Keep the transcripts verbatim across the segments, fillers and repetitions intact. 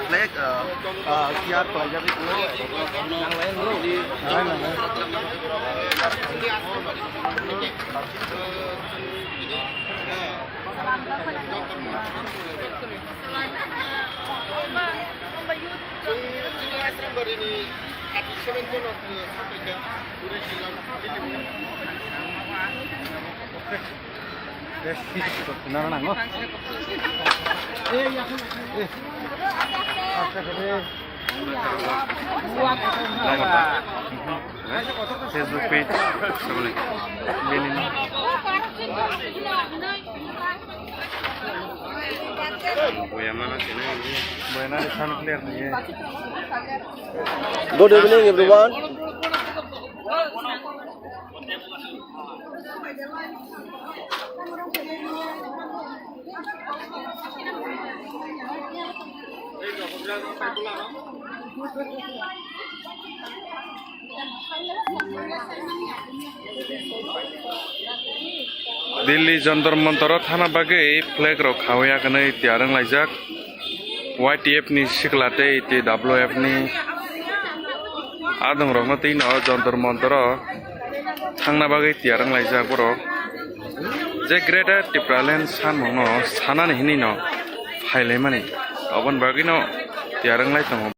Flag, uh, uh, tiar khlaijak. Facebook page, Good evening, everyone. Delhi Jantar Mantar o thana bagwi flag rok khawya hwnwi tiyar wnglaijak. Y T F ni sikla tei T W F ni adongrokno twi no Jantar Mantar o thangna bagwi tiyar wnglaijak borok. Je Greater Tipraland sanmungno sanani hinwi no phailaimani, oboni bagwi no tiyar wnglai tongo.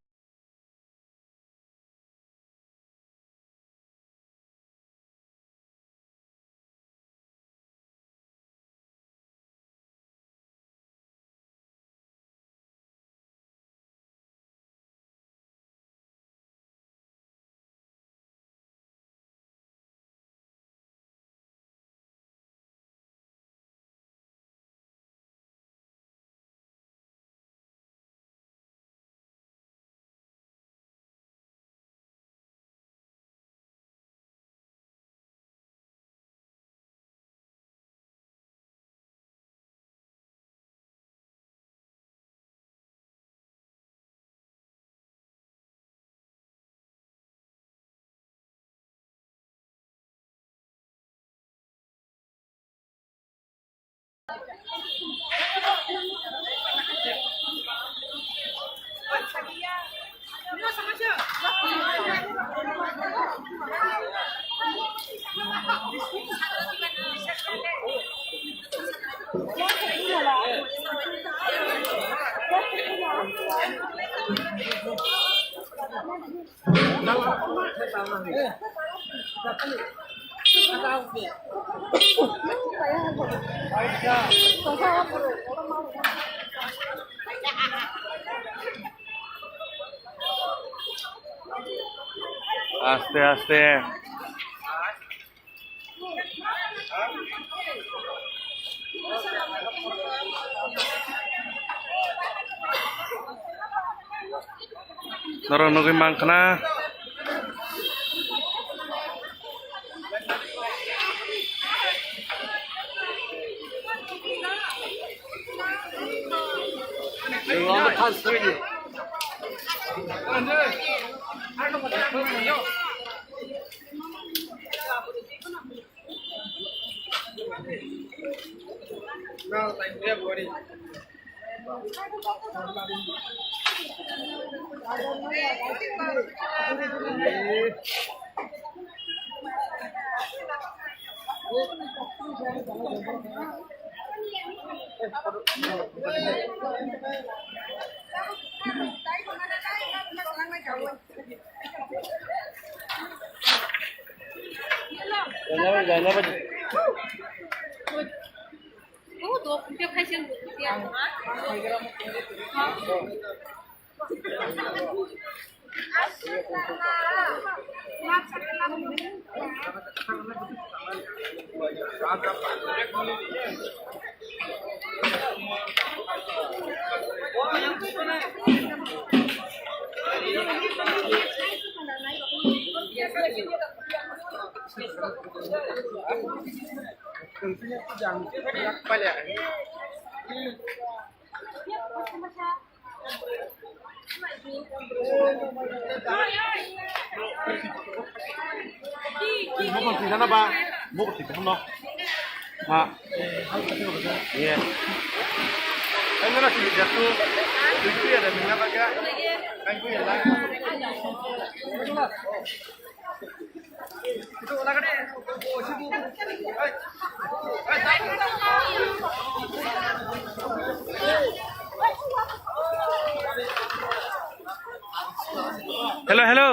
Aste aste. Norok nugwi mankha na. Mokol twi sana ba, mokol twi sana no. Ha. Ye. Hello, hello.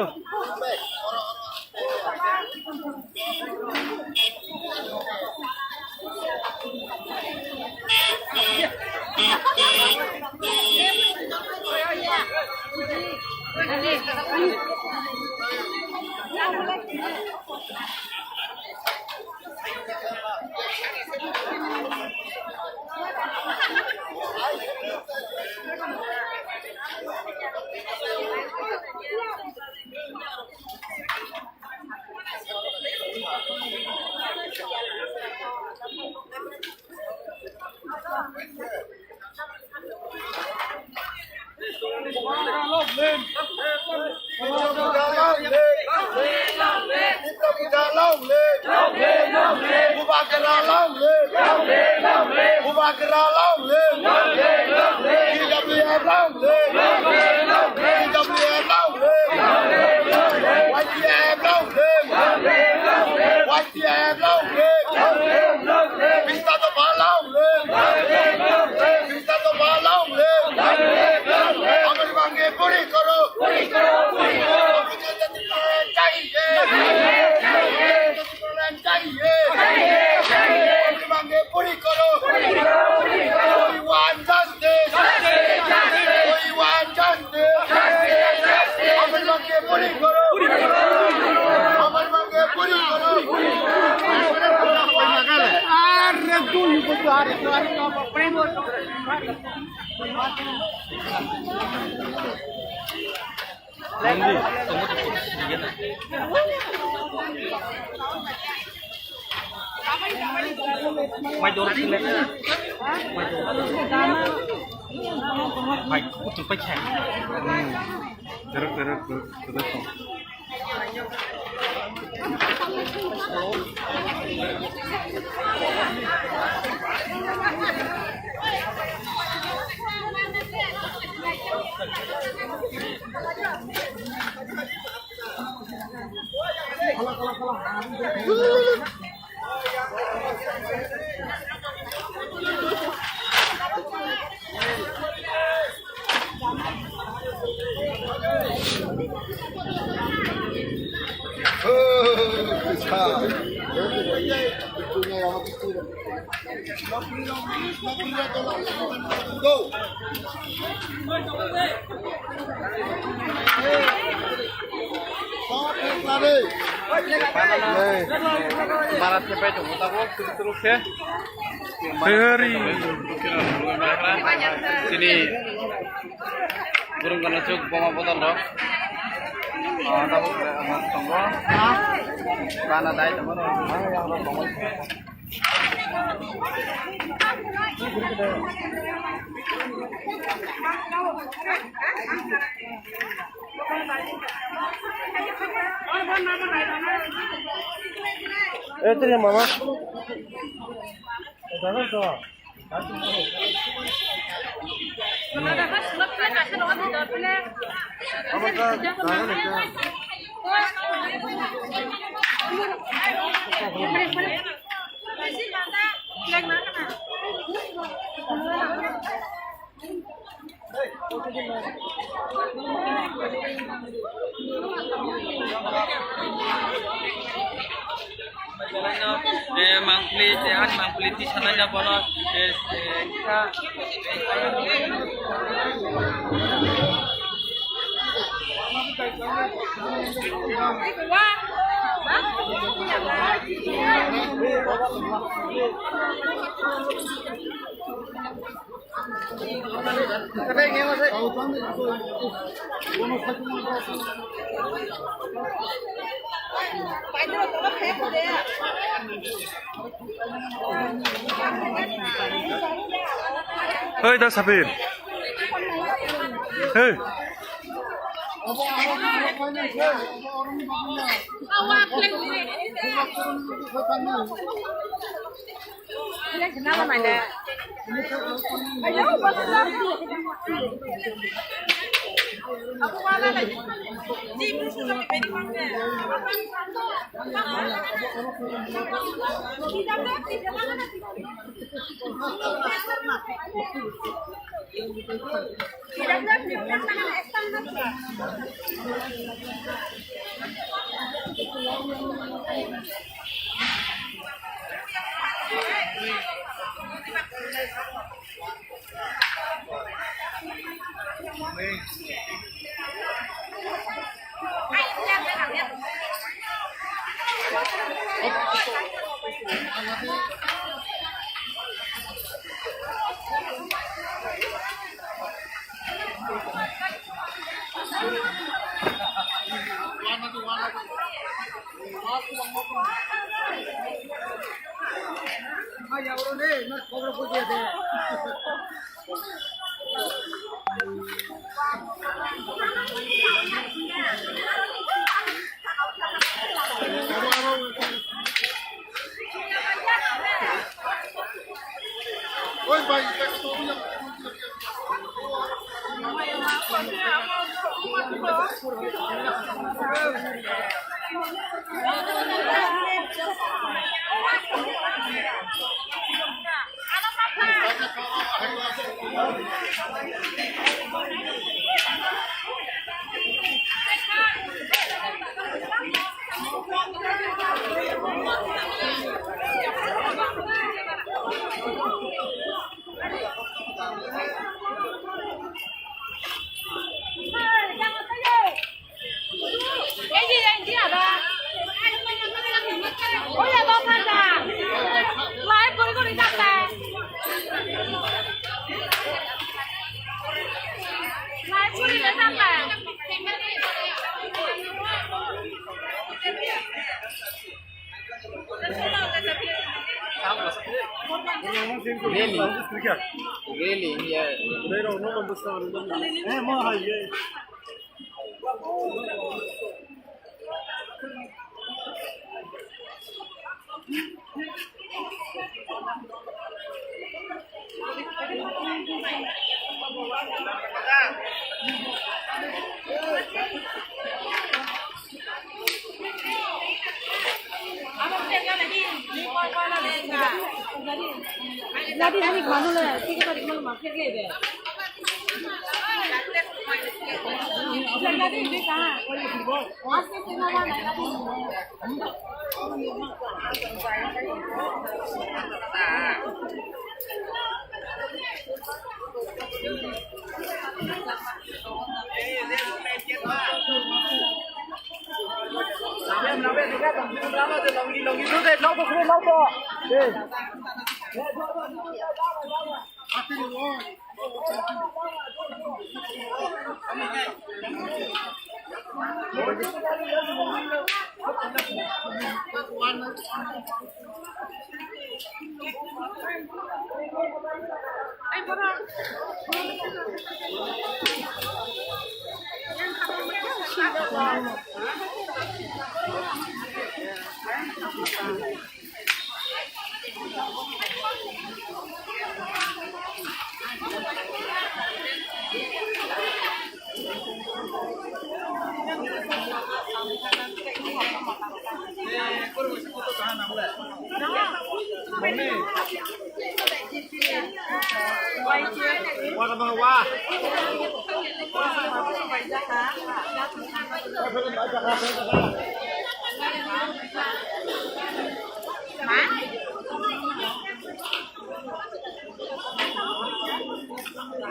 Bubagra long live! Bubagra long live! T W F long live! T W F long live! Y T F long live! Y T F long live! Bista to ba long live! Bista to ba long live! Amar mange puri karo! Puri karo, puri karo! Chahiye! Chahiye! Chahiye! Chahiye! Puri karo! Puri karo, puri karo! We want justice! Justice! Justice! We want justice! Justice! Justice! Amar mange puri karo! Puri karo! Amar mange puri karo! Puri karo! Arre, tu, tu, tu, arre, tu, arre, tu, arre. Mai dor sile. Mai dor. Mai kutung pai chai. Terus, terus, terus, terus. Barat ke pai tongo tabuk, turuk turuk ke. Hei, hei. Sini burung kana chuk boma bodol rok. Ah, tabuk, ah, tongo. Bana dai tongo. Eh, tiri mama. Eh, mangpili, eh, ani mangpili tisa naina bono, eh, eh, kisa. Hei, da Sapir. Hei. Really? Really, yeah. Jadi, jadi, manu le, tiga tarik malam akhir dia deh.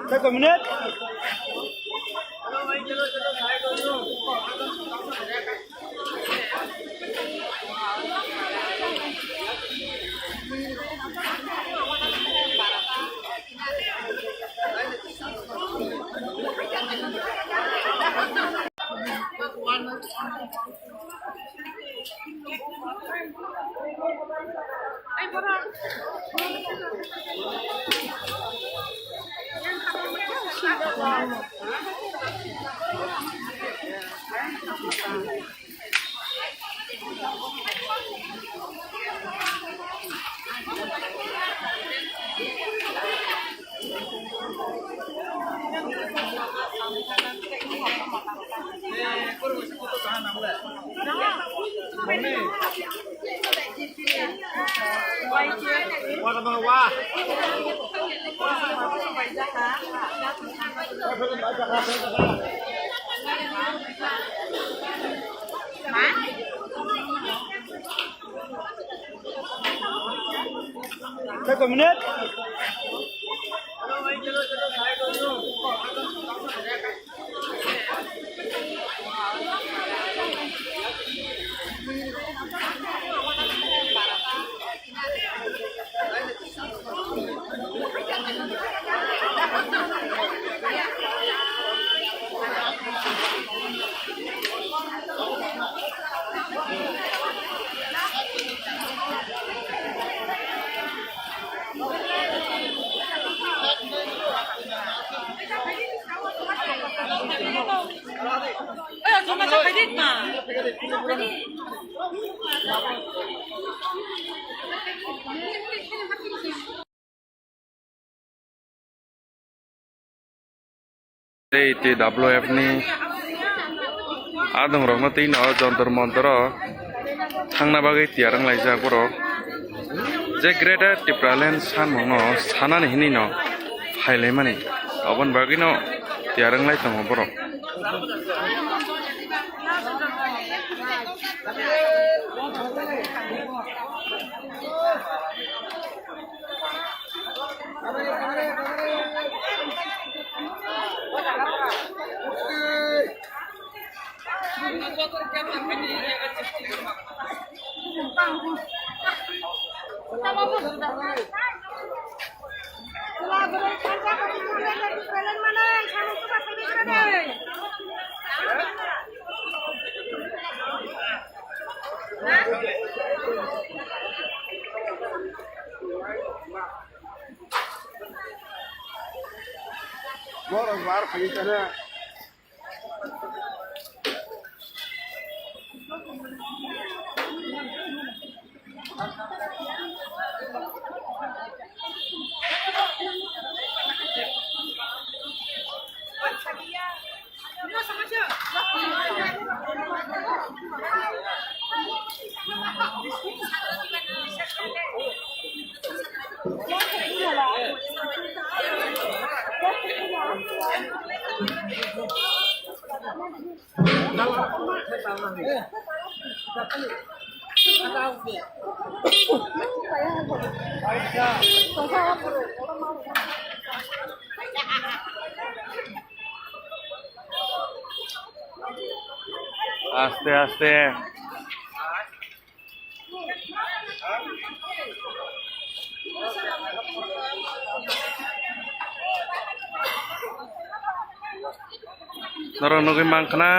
Satu minit. Take a minute. Tei T W F ni adongrokno twi no Jontor Montor o thangna bagwi tiyar wnglaijak borok. Je Greater Tipraland sanmungno sanani hinwi no phailaimani, oboni bagwino tiyar wnglai tongo borok. Borok bar phai tane. Aste aste. Norok nugwi mankha na.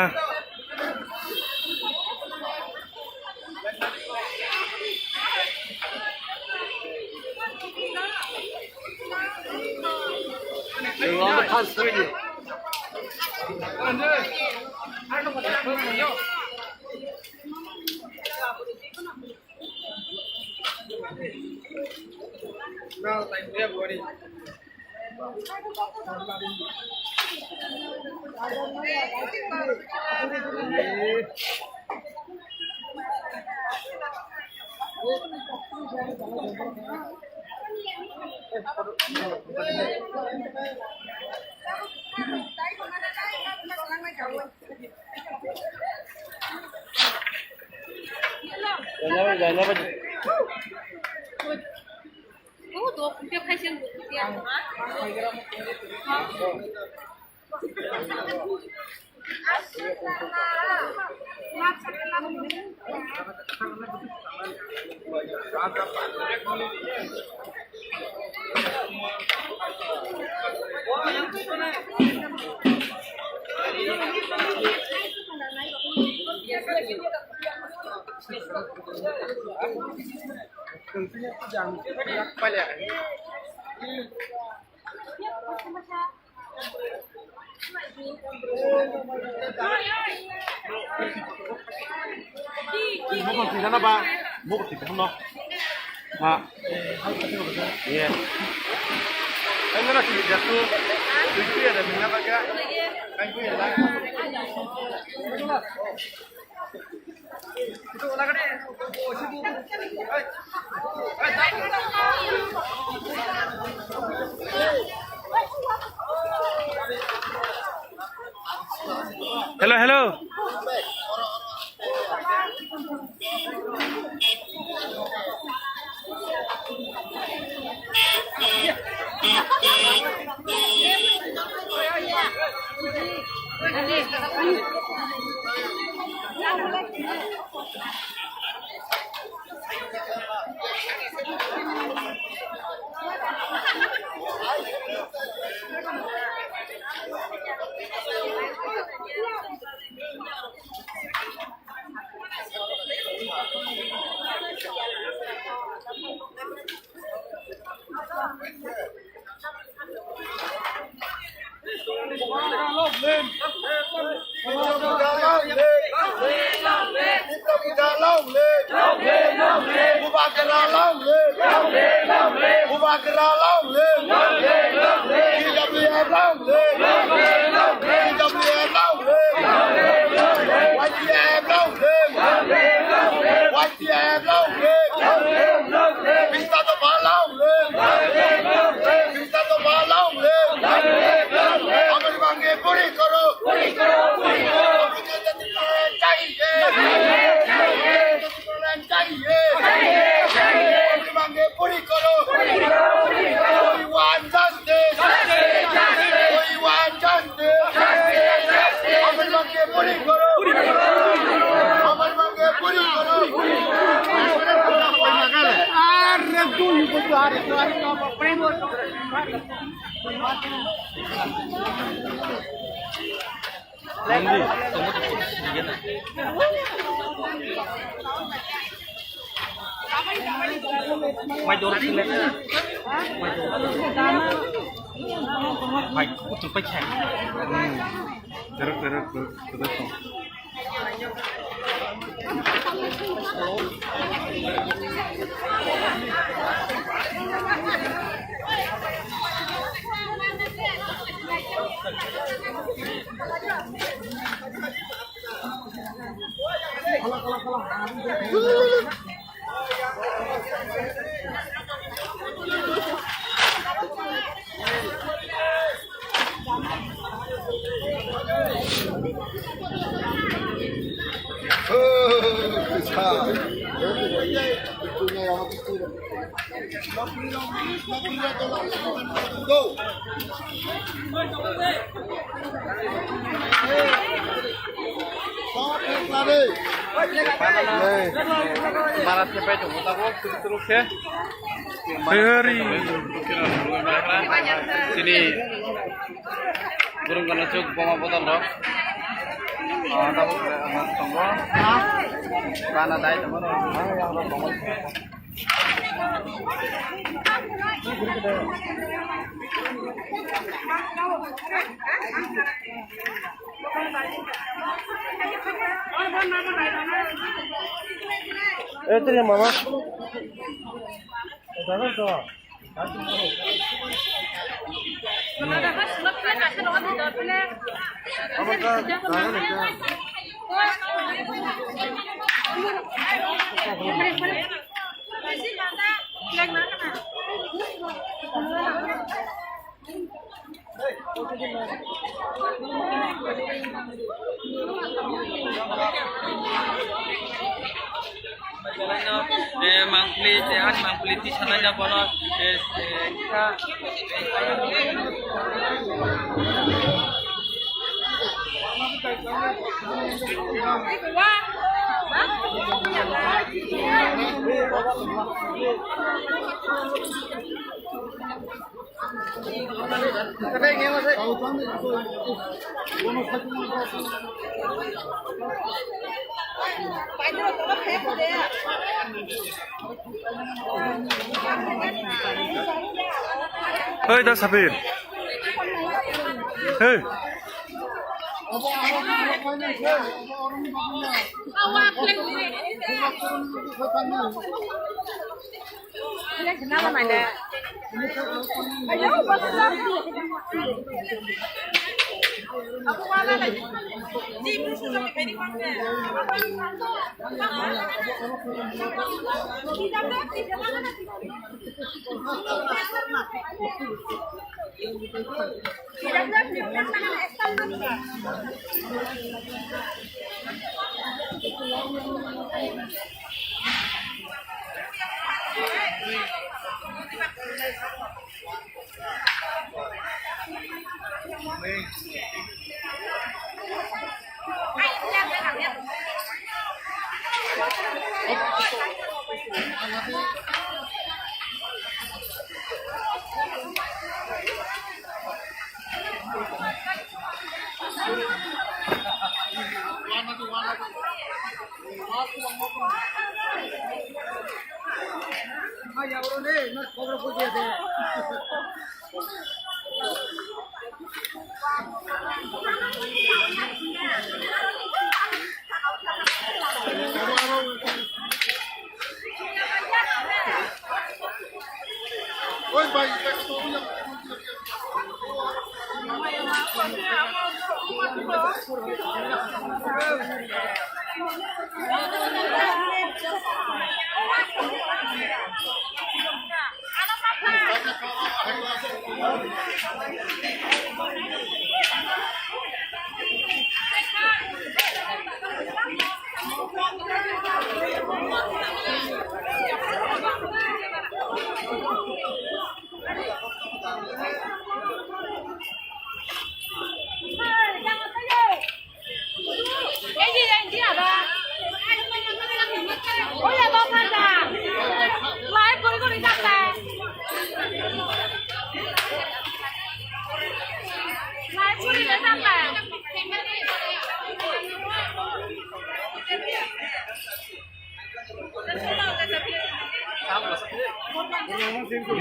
Mukon twi sana ba, mukon twi sana no. Ha. Iya. Ang na si jatu, itu ya dan na ba ka. Ang ku ya la. Itu ola ka de. Hello, hello. Bubagra long live! Bubagra long live! T W F long live! T W F long live! Y T F long live! Y T F long live! Pista to ba long live! Pista to ba long live! Amar mange puri karo! Puri karo, puri karo! Chahiye! Chahiye! Chahiye! Chahiye! Puri karo! Puri karo, puri karo! We want justice! Justice! Justice! We want justice! Justice! Justice! Amar mange puri karo! Puri karo! Amar mange puri karo! Arre, tu, tu, tu, arre, tu, arre, tu, arre, tu, arre. Mai dor sile. Mai dor. Mai kutu pai khai. Terus, terus, terus, terus. Bara se pai tongo tabuk, tuk tuk khe. Hei, hei. Sini burung kono chuk boma bodol rok. Ah, tabuk, ah, tongo. Bana dai tongo. Eh, tiri mama. Eh, mangpili, eh, han mangpili tisanai na bono, eh, eh, kha. Hei, da Sapir. Hei.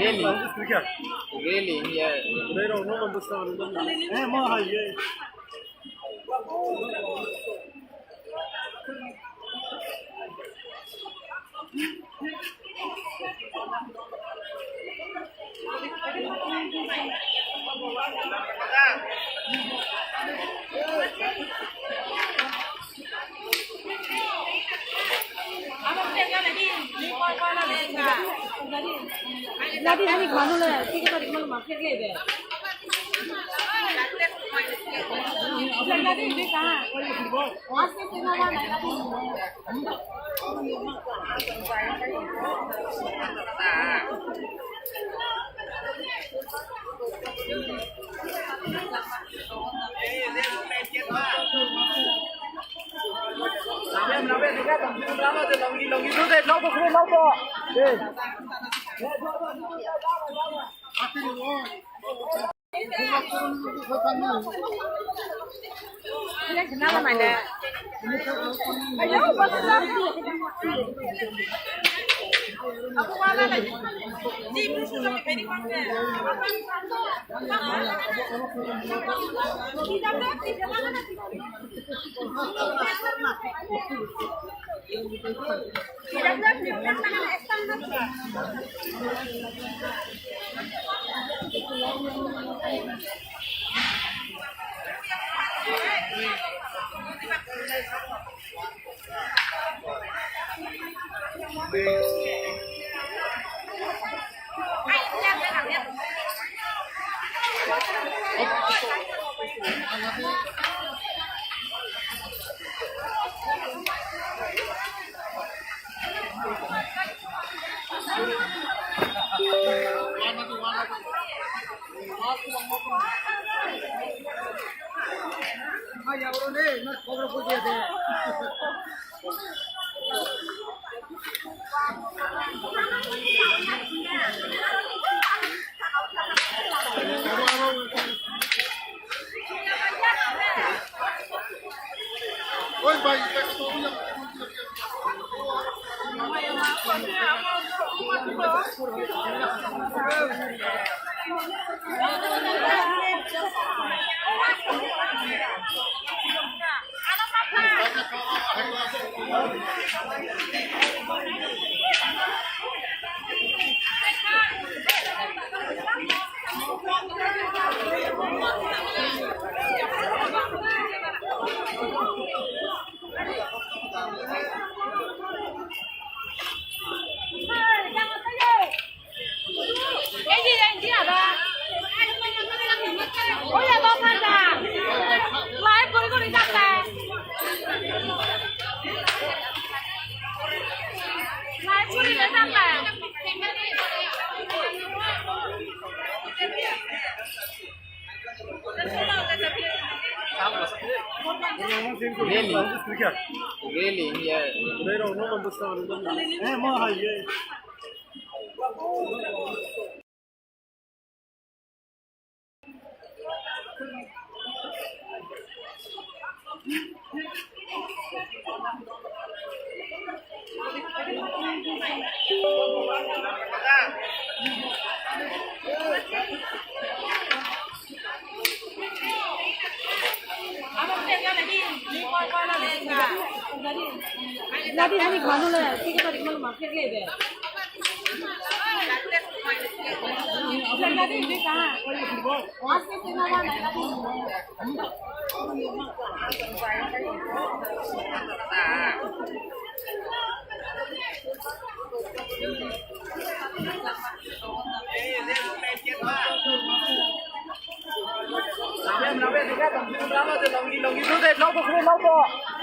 Really? Really, yeah. Really? Really?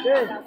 Yeah.